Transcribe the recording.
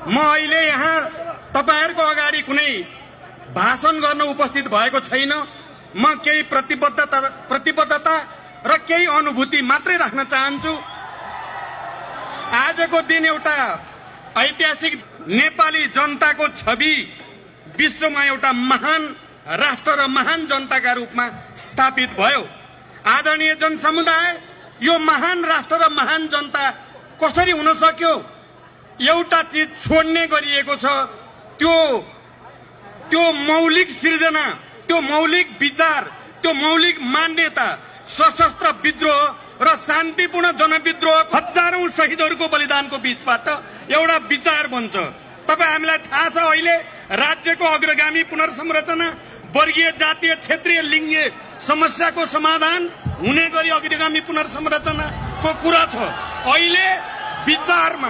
म अहिले यहाँ तपाईहरुको अगाडि कुनै भाषण गर्न उपस्थित भएको छैन। म केही प्रतिबद्धता र केही अनुभूति मात्रै राख्न चाहन्छु। आजको दिन एउटा ऐतिहासिक नेपाली जनताको छवि विश्वमा एउटा महान राष्ट्र र महान जनताका रूपमा स्थापित भयो। आदरणीय जनसमुदाय, यो महान राष्ट्र र महान जनता कसरी हुन सक्यो? एउटा चीज छोड्ने गरिएको छ, त्यो मौलिक सृजना, त्यो मौलिक विचार, त्यो मौलिक मान्यता। सशस्त्र विद्रोह र शान्तिपूर्ण जनविद्रोह, हजारौं शहीदहरूको बलिदानको बीचबाट एउटा विचार बन्छ। तपाई हामीलाई थाहा छ, अहिले राज्यको अग्रगामी पुनर्संरचना, वर्गीय जातीय क्षेत्रीय लिङ्गीय समस्याको समाधान हुने गरी अग्रगामी पुनर्संरचनाको कुरा छ। अहिले विचारमा